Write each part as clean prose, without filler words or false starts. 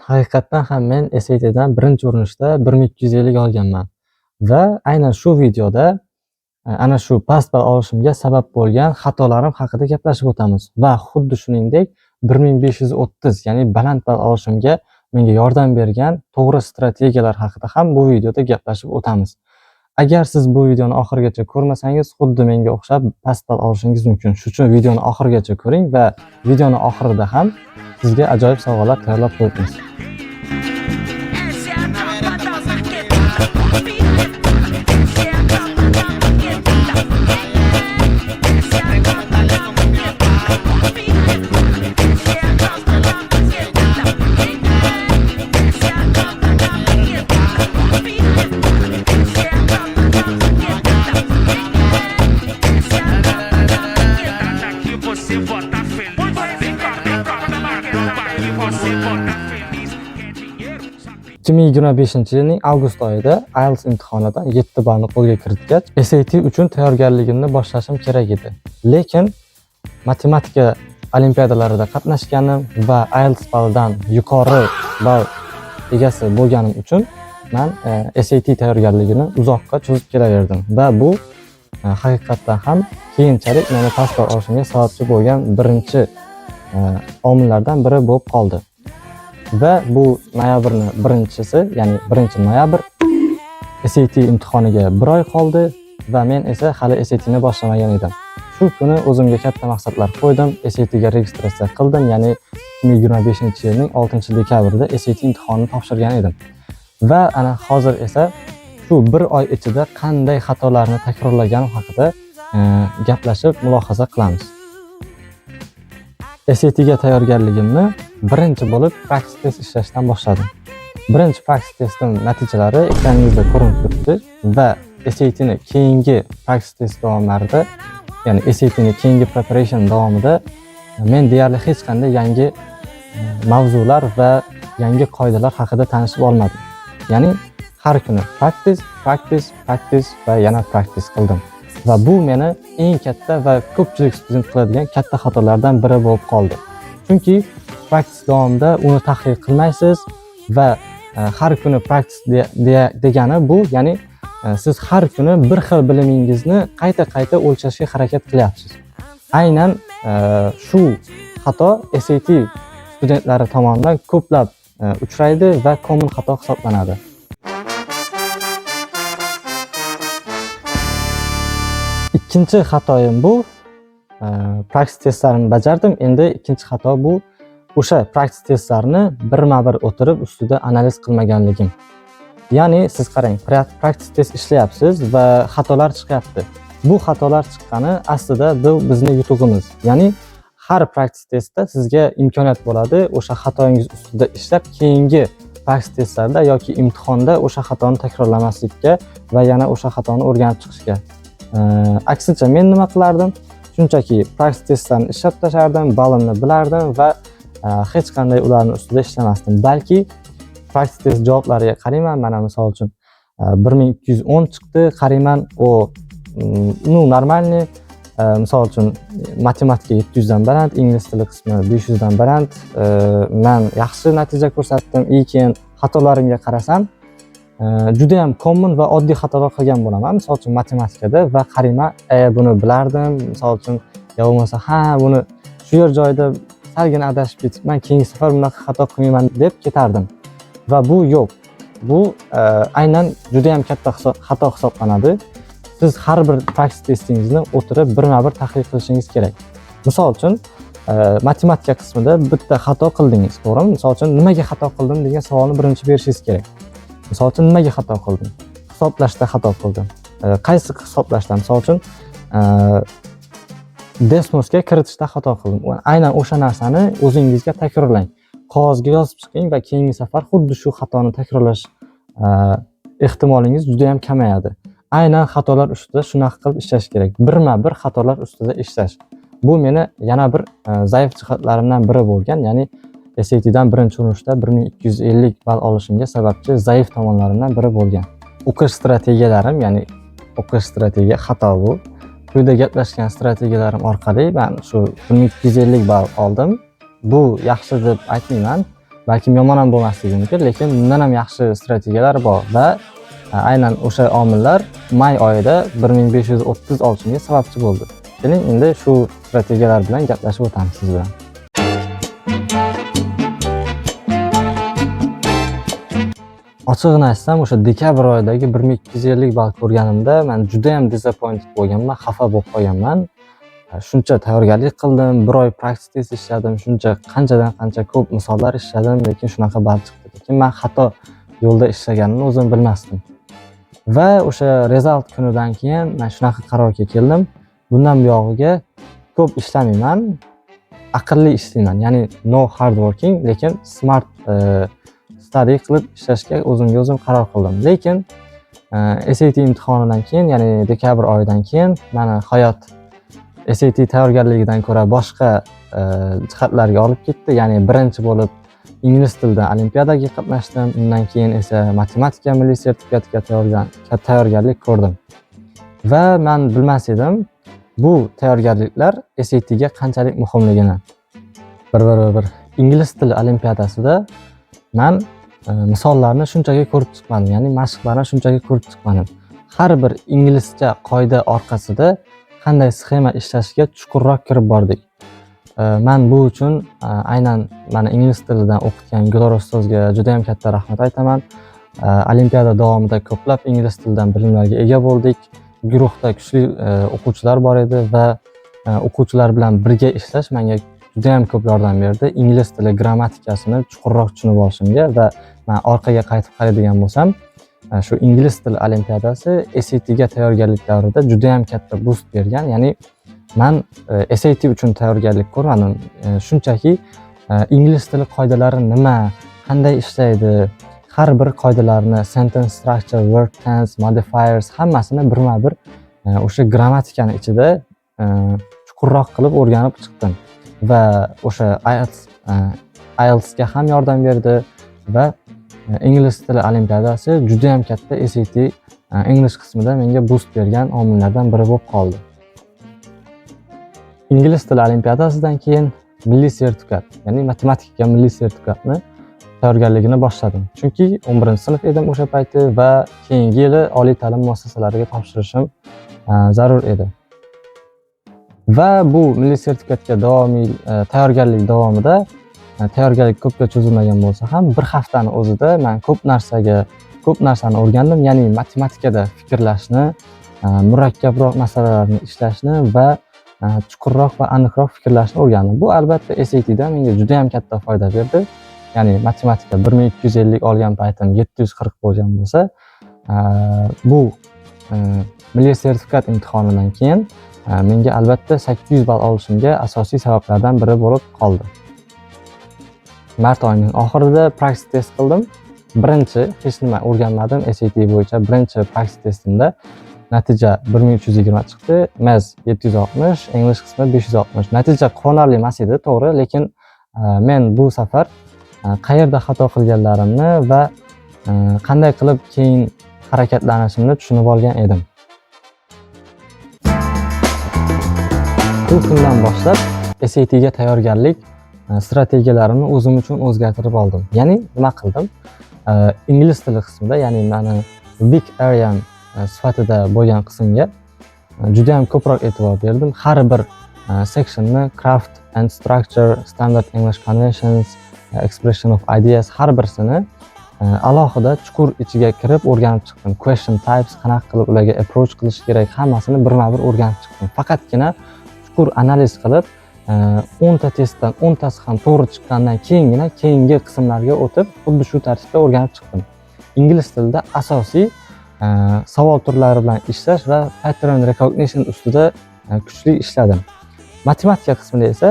Haqiqatdan ham men SATdan birinchi urinishda 1250 olganman va aynan shu videoda ana shu past ball olishimga sabab bo'lgan xatolarim haqida gaplashib o'tamiz va xuddi shuningdek 1530, ya'ni baland ball olishimga menga yordam bergan to'g'ri strategiyalar haqida ham bu videoda gaplashib o'tamiz. Agar siz bu videoni oxirigacha ko'rmasangiz, xuddi menga o'xshab past ball olishingiz mumkin. Shuning uchun videoni oxirigacha ko'ring va videoni oxirida ham sizga ajoyib sovg'alar tayyorlab qo'yibmiz. Essa é a tropa da Marqueta. Essa é a tropa da Marqueta. Essa é a tropa da Marqueta. Essa é a tropa da Marqueta. Essa é a tropa da Marqueta. Essa é a tropa da Marqueta. Essa é a tropa da Marqueta. Que você vota feliz. Vem com a tropa da Marqueta que você vota feliz. Quer dinheiro? Só 2025-yilning avgust oyida IELTS imtihonidan 7 ballni qo'lga kiritgach, SAT uchun tayyorgarligimni boshlashim kerak edi. Lekin matematika olimpiadalarida qatnashganim va IELTS ballidan yuqori ball egasi bo'lganim uchun man SAT tayyorgarligini uzoqqa cho'zib kelaverdim va bu haqiqatdan ham keyinchalik meni past ball olishimga sababchi bo'lgan birinchi omillardan biri bo'lib qoldi. Va bu noyabrni birinchisi, ya'ni 1-noyabr, SAT imtihoniga bir oy qoldi va men esa hali SATni boshlamagan edim. Shu kuni o'zimga katta maqsadlar qo'ydim, SATga registratsiya qildim, ya'ni 2025-yilning 6-dekabrida SAT imtihonini topshirgan edim. Va ana hozir esa shu bir oy ichida qanday xatolarni takrorlaganim haqida gaplashib, mulohaza qilamiz. SATga tayyorgarligimni birinchi bo'lib practice test ishlashdan boshladim. Birinchi practice testim natijalari ekraningizda ko'rinib turibdi va SATni keyingi practice test davomlarida, ya'ni SATni keyingi preparation davomida men deyarli hech qanday yangi mavzular va yangi qoidalar haqida tanishib olmadim. Ya'ni har kuni practice, practice, practice va yana practice qildim. Va bu meni eng katta va ko'pchilik student qiladigan katta xatolardan biri bo'lib qoldi. Chunki practice davomida uni tahlil qilmaysiz va har kuni practice degani bu, ya'ni siz har kuni bir xil bilimingizni qayta-qayta o'lchashga harakat qilyapsiz. Aynan shu xato SAT studentlari tomonidan ko'plab uchraydi va common xato hisoblanadi. Ikkinchi xatoyim bu practice testlarimni bajardim. Endi ikkinchi xato bu o'sha practice testlarni birma-bir o'tirib ustida analiz qilmaganligim. Ya'ni siz qarang, practice test ishlayapsiz va xatolar chiqyapti. Bu xatolar chiqqani aslida bu bizni yutug'imiz. Ya'ni har practice testda sizga imkoniyat bo'ladi o'sha xatoyingiz ustida ishlab, keyingi practice testlarda yoki imtihonda o'sha xatoni takrorlamaslikka va yana o'sha xatoni o'rganib chiqishga. Aksincha men nima qilardim? Shunchaki practice testlarni ishlab tashlardim, ballimni bilardim va hech qanday ularni ustida ishlamasdim. Balki practice test javoblariga qarayman, mana misol uchun 1210 chiqdi, qarayman, o ну нормальный, misol uchun matematika 700 dan baland, ingliz tili qismi 500 dan baland, man yaxshi natija ko'rsatdim. И keyin xatolarimga qarasam, juda ham common va oddiy xatolar qilgan bo'laman. Misol uchun matematikada va qarayman, buni bilardim, misol uchun, yo bo'lmasa ha, buni shu yer joyida salgina adashib ketibman, keyingi safar bunaqa xato qilmayman deb ketardim. Va bu yo'q. Bu aynan juda ham katta xato hisoblanadi. Siz har bir practice testingizni o'tirib birma-bir tahlil qilishingiz kerak. Misol uchun, matematika qismida bitta xato qildingiz, to'g'rimi? Misol uchun, nimaga xato qildim degan savolni birinchi berishingiz kerak. Misol uchun, nimaga xato qildim? Hisoblashda xato qildim. Qaysi hisoblashda? Misol uchun, Desmosga kiritishda xato qildim. Aynan o'sha narsani o'zingizga takrorlang. Qog'ozga yozib chiqing va keyingi safar xuddi shu xatoni takrorlash ehtimolingiz juda ham kamayadi. Aynan xatolar ustida shunaqa qilib ishlash kerak. Birma-bir xatolar ustida ishlash. Bu meni yana bir zaif jihatlarimdan biri bo'lgan, ya'ni SATdan birinchi urinishda 1250 ball olishimga sababchi zaif tomonlarimdan biri bo'lgan. O'qish strategiyalarim, ya'ni o'qish strategiya xato bu. Quyida gaplashgan strategiyalarim orqali man shu 1250 ball oldim. Bu yaxshi deb aytmayman. Balkim yomon ham bo'lmasligi mumkin, lekin bundan ham yaxshi strategiyalar bor va aynan o'sha omillar may oyida 1530 olishimga sababchi bo'ldi. Keling, endi shu strategiyalar bilan gaplashib o'tamiz siz bilan. Ochig'ini aytsam, o'sha dekabr oyidagi 1250 ball ko'rganimda men juda ham disappointed bo'lganman, xafa bo'lib qolganman. Shuncha tayyorgarlik qildim, bir oy practice test ishladim, shuncha qanchadan qancha ko'p misollar ishladim, lekin shunaqa ball chiqdi. Lekin men xato yo'lda ishlaganimni o'zim bilmasdim. Va o'sha result kunidan keyin men shunaqa qarorga keldim. Bundan buyog'iga ko'p ishlamayman, aqlli ishlayman. Ya'ni no hard working, lekin smart study qilib ishlashga o'zimga o'zim qaror qildim. Lekin SAT imtihonidan keyin, ya'ni dekabr oyidan keyin mani hayot SAT tayyorgarligidan ko'ra boshqa jihatlarga olib ketdi. Ya'ni birinchi bo'lib ingliz tilidan olimpiadaga qatnashdim. Undan keyin esa matematika milliy sertifikatiga tayyorgarlik ko'rdim. Va men bilmas edim bu tayyorgarliklar SATga qanchalik muhimligini. Bir ingliz tili olimpiadasida men misollarni shunchaki ko'rib chiqmadim, ya'ni mashqlarni shunchaki ko'rib chiqmadim. Har bir inglizcha qoida orqasida qanday sxema ishlashiga chuqurroq kirib bordik. Man bu uchun aynan mani ingliz tilidan o'qitgan Gulor ustozga juda ham katta rahmat aytaman. Olimpiada davomida ko'plab ingliz tilidan bilimlarga ega bo'ldik. Guruhda kuchli o'quvchilar bor edi va o'quvchilar bilan birga ishlash menga juda ham ko'p yordam berdi. Ingliz tili grammatikasini chuqurroq tushunib olishimga. Va man orqaga qaytib qaraydigan bo'lsam, shu ingliz tili olimpiadasi SATga tayyorgarlik davrida juda ham katta boost bergan. Ya'ni man SAT uchun tayyorgarlik ko'rmadim. Shunchaki ingliz tili qoidalari nima, qanday ishlaydi, har bir qoidalarni, sentence structure, verb tense, modifiers, hammasini birma-bir o'sha grammatikani ichida chuqurroq qilib o'rganib chiqdim. Va o'sha IELTSga ham yordam berdi va ingliz tili olimpiadasi juda ham katta SAT English qismida menga boost bergan omillardan biri bo'lib qoldi. Ingliz tili olimpiadasidan keyin milliy sertifikat, ya'ni matematika milliy sertifikatni tayyorgarligini boshladim. Chunki 11-sinf edim o'sha payti va keyingi yili oliy ta'lim muassasalariga topshirishim zarur edi. Va bu milliy sertifikatga davomiy tayyorgarlik davomida tayyorgarlik ko'pga cho'zilmagan bo'lsa ham, bir haftani o'zida men ko'p narsani o'rgandim. Ya'ni matematikada fikrlashni, murakkabroq masalalarni ishlashni va chuqurroq va aniqroq fikrlashni o'rgandim. Bu albatta SATda menga juda ham katta foyda berdi. Ya'ni matematika 1250 olgan paytim 740 bo'lgan bo'lsa, bu milliy sertifikat imtihonidan keyin menga albatta 800 ball olishimga asosiy sabablardan biri bo'lib qoldi. Mart oyining oxirida practice test qildim. Birinchi hech nima o'rganmadim SAT bo'yicha. Birinchi practice testimda natija 1320 chiqdi. Math 760, English qismi 560. Natija quvonarli emas edi, to'g'ri, lekin men bu safar qayerda xato qilganlarimni va qanday qilib keyin harakatlanishimni tushunib olgan edim. Bu kundan boshlab SATga tayyorgarlik strategiyalarimni o'zim uchun o'zgartirib oldim. Ya'ni nima qildim? Ingliz tili qismida, ya'ni mani weak aream sifatida bo'lgan qismga juda ham ko'proq e'tibor berdim. Har bir sectionni, craft and structure, standard English conventions, expression of ideas, har birisini alohida chuqur ichiga kirib o'rganib chiqdim. Question types, qanaqa qilib ularga approach qilish kerak, hammasini birma-bir o'rganib chiqdim. Faqatgina chuqur analiz qilib, 10 ta testdan 10 tasi ham to'g'ri chiqqandan keyingina keyingi qismlarga o'tib, xuddi shu tartibda o'rganib chiqdim. Ingliz tilida asosiy savol turlari bilan ishlash va pattern recognition ustida kuchli ishladim. Matematika qismida esa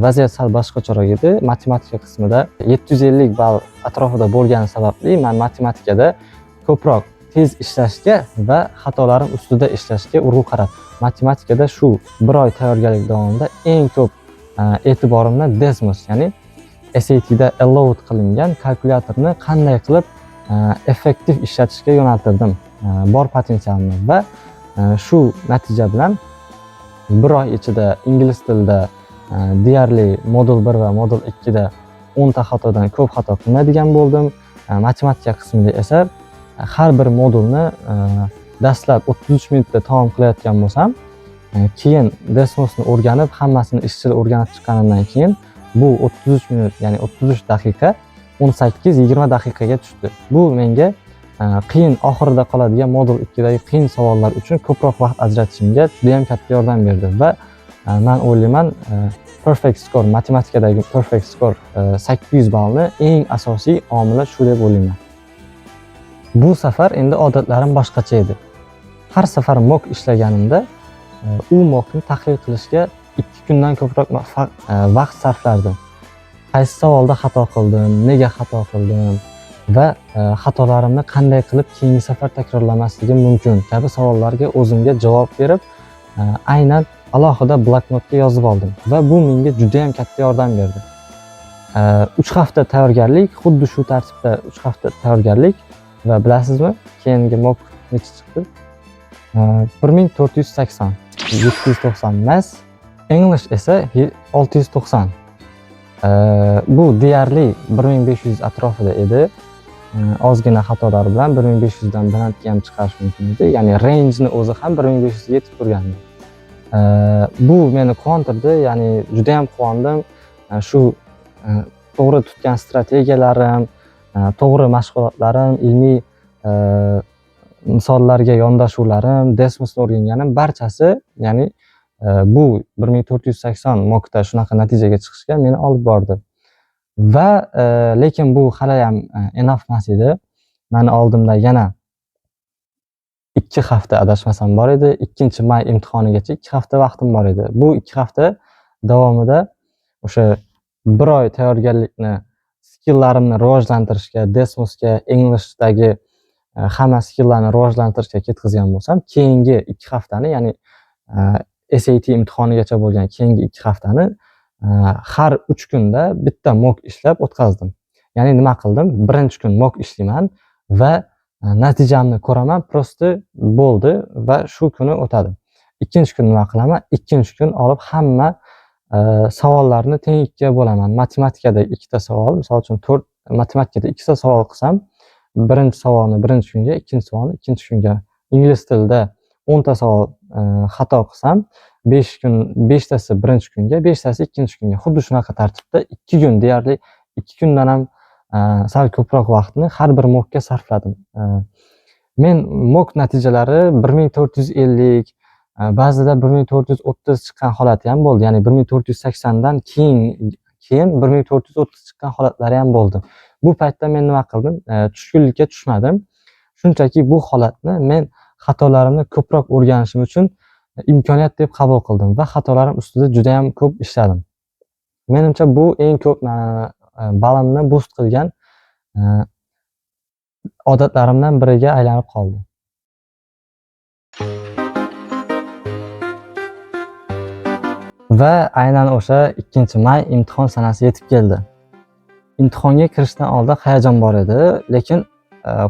vaziyat sal boshqacharoq edi. Matematika qismida 750 ball atrofida bo'lgani sababli men matematikada ko'proq tez ishlashga va xatolarim ustida ishlashga urg'u qaratdim. Matematikada shu bir oy tayyorgarlik davomida eng ko'p e'tiborimni Desmos, ya'ni SATda allowed qilingan kalkulyatorni qanday qilib effektiv ishlatishga yo'naltirdim bor potensialimni. Va shu natija bilan bir oy ichida ingliz tilida deyarli modul 1 va modul 2da 10 ta xatodan ko'p xato qilmaydigan bo'ldim. Matematika qismida esa har bir modulni dastlab 33 minutda tamom qilayotgan bo'lsam, keyin Desmosni o'rganib, hammasini izchil o'rganib chiqqanimdan keyin bu 33 minut, ya'ni 33 daqiqa 18-20 daqiqaga tushdi. Bu menga qiyin, oxirida qoladigan modul 2dagi qiyin savollar uchun ko'proq vaqt ajratishimga judayam katta yordam berdi va man o'ylayman, perfect score, matematikadagi perfect score, 800 ballni eng asosiy omili shu deb o'ylayman. Bu safar endi odatlarim boshqacha edi. Har safar mock ishlaganimda u mockni tahlil qilishga 2 kundan ko'proq vaqt sarflardim. Qaysi savolda xato qildim, nega xato qildim va xatolarimni qanday qilib keyingi safar takrorlamasligim mumkin kabi savollarga o'zimga javob berib, aynan alohida bloknotga yozib oldim va bu menga judayam katta yordam berdi. 3 hafta tayyorgarlik, xuddi shu tartibda 3 hafta tayyorgarlik va bilasizmi, keyingi mock necha chiqdi? 1480, 790 emas. English esa 690. Bu deyarli 1500 atrofida edi. Ozgina xatolar bilan 1500 dan balandga ham chiqarish mumkin edi, ya'ni rangeni o'zi ham 1500 ga yetib turgandi. Bu meni quvontirdi, ya'ni judayam quvondim. Shu to'g'ri tutgan strategiyalarim, to'g'ri mashg'ulotlarim, ilmiy misollarga yondashuvlarim, Desmosni o'rganganim, barchasi, ya'ni bu 1480 mockda shunaqa natijaga chiqishga meni olib bordi. Va lekin bu haliyam enough emas edi. Mani oldimda yana 2 hafta, adashmasam, bor edi. 2-may imtihonigacha 2 hafta vaqtim bor edi. Bu 2 hafta davomida o'sha bir oy tayyorgarlikni skilllarimni rivojlantirishga, Desmosga, Englishdagi hamma skilllarni rivojlantirishga ketkazgan bo'lsam, keyingi 2 haftani, ya'ni SAT imtihonigacha bo'lgan keyingi 2 haftani har 3 kunda bitta mock ishlab o'tkazdim. Ya'ni nima qildim? Birinchi kun mock ishlayman va natijamni ko'raman, просто bo'ldi va shu kuni o'tadi. Ikkinchi kun nima qilaman? Ikkinchi kun olib hamma savollarni teng ikkiga bo'laman. Matematikada ikkita savol, misol uchun, to'rt, matematikada ikkita savol qilsam, birinchi savolni birinchi kunga, ikkinchi savolni ikkinchi kunga. Ingliz tilida 10 ta savol xato qilsam, 5 kun, beshtasi birinchi kunga, beshtasi ikkinchi kunga. Xuddi shunaqa tartibda 2 kun, deyarli 2 kundan ham sal ko'proq vaqtni har bir mockka sarfladim. Men mock natijalari 1450, ba'zida 1430 chiqqan holati ham bo'ldi, ya'ni 1480 dan keyin 1430 chiqqan holatlari ham bo'ldi. Bu paytda men nima qildim? Tushkunlikka tushmadim. Shunchaki bu holatni men xatolarimni ko'proq o'rganishim uchun imkoniyat deb qabul qildim va xatolarim ustida judayam ko'p ishladim. Menimcha, bu eng ko'p balimni boost qilgan odatlarimdan biriga aylanib qoldi. Va aynan o'sha 2-may imtihon sanasi yetib keldi. Imtihonga kirishdan oldin hayajon bor edi, lekin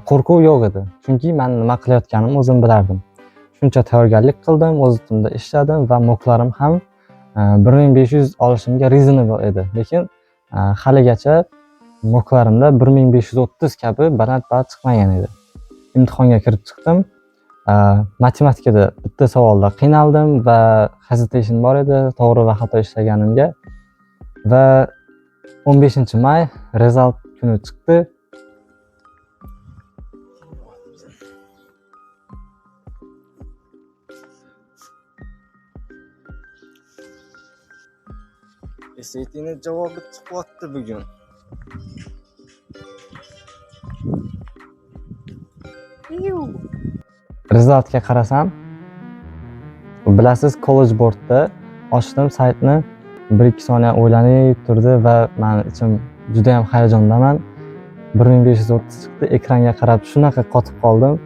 qo'rquv yo'q edi, chunki man nima qilayotganimni o'zim bilardim. Shuncha tayyorgarlik qildim, o'z ustimda ishladim va mocklarim ham 1500 olishimga reasonable edi, lekin haligacha mocklarimda 1530 kabi baland ball chiqmagan edi. Imtihonga kirib chiqdim. Matematikada bitta savolda qiynaldim va hesitation bor edi to'g'ri va xato ishlaganimga. Va 15-may result kuni chiqdi. SATni javobi chiqyapti bugun. Resultga qarasam, bilasiz, College Boardda ochdim saytni, 1-2 soniya o'ylanib turdi va mani ichim, judayam hayajondaman. 1530 chiqdi. Ekranga qarab shunaqa qotib qoldim.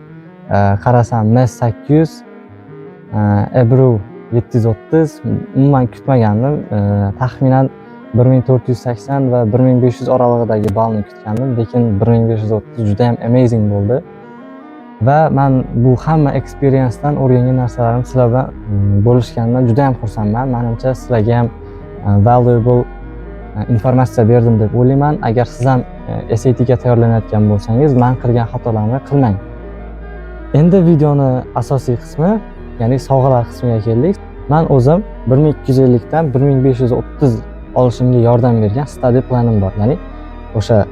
Qarasam, Math 800, Ebru 730, umuman kutmagandim. Taxminan 1480 va 1500 oralig'idagi ballni kutgandim, lekin 1530 judayam amazing bo'ldi. Va man bu hamma experiencedan o'rgangan narsalarimni sizlar bilan bo'lishganimdan judayam xursandman. Manimcha, sizlarga ham valuable. Informatsiya berdim deb o'ylayman. Agar siz ham SATga tayyorlanayotgan bo'lsangiz, man qilgan xatolarni qilmang. Endi videoni asosiy qismi, ya'ni sovg'alar qismiga keldik. Man o'zim 1250 dan 1530 olishimga yordam bergan study planim bor, ya'ni o'sha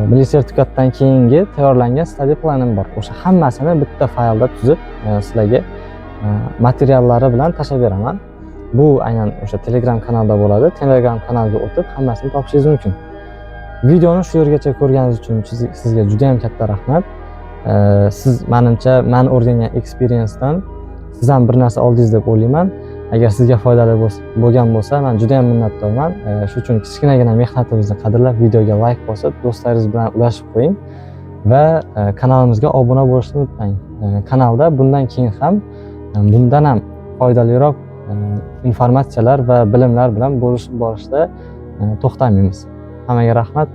milliy sertifikatdan keyingi tayyorlangan study planim bor. O'sha hammasini bitta faylda tuzib, sizlarga materiallari bilan tashlab beraman. Bu aynan o'sha Telegram kanalda bo'ladi. Telegram kanalga o'tib, hammasini topishingiz mumkin. Videoni shu yergacha ko'rganingiz uchun sizga juda yam katta rahmat. Siz, manimcha, man o'rgangan experiencedan siz ham bir narsa oldingiz deb o'ylayman. Agar sizga foydali bo'lgan bo'lsa, man juda yam minnatdorman. Shu uchun kichkinagina mehnatimizni qadrlab, videoga layk bosib, do'stlaringiz bilan ulashib qo'ying va kanalimizga obuna bo'lishni unutmang. Kanalda bundan keyin ham bundan ham foydaliroq informatsiyalar va bilimlar bilan bo'lishib borishda to'xtamaymiz. Hammaga rahmat.